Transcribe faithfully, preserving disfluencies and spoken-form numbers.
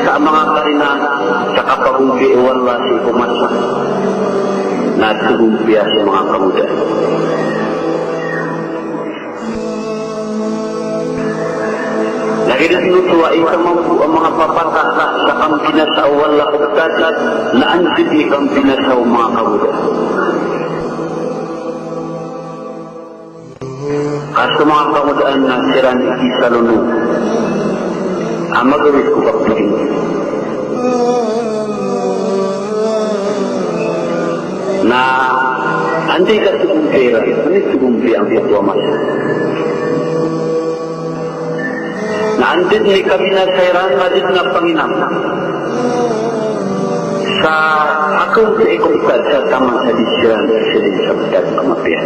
Sa manga karina sa kapagompiya o Allah sii ko masa na togompiya so manga kangodaan. Lagid dn oto a isa mambo a manga papatah sa kambinasa o Allah ko btad na anday di kambinasa o manga kangodaan. Ka so manga kangodaan na siran i kisalono a magawit ko kapagompiya. Na anday ka togompiya iran, anday togompiya angkoto a masa. Na anday dn i kabinasa iran, na di dn a panginam sa akaw dn i ko btad sa taman sa di siran, sa di sa btad a mapiya.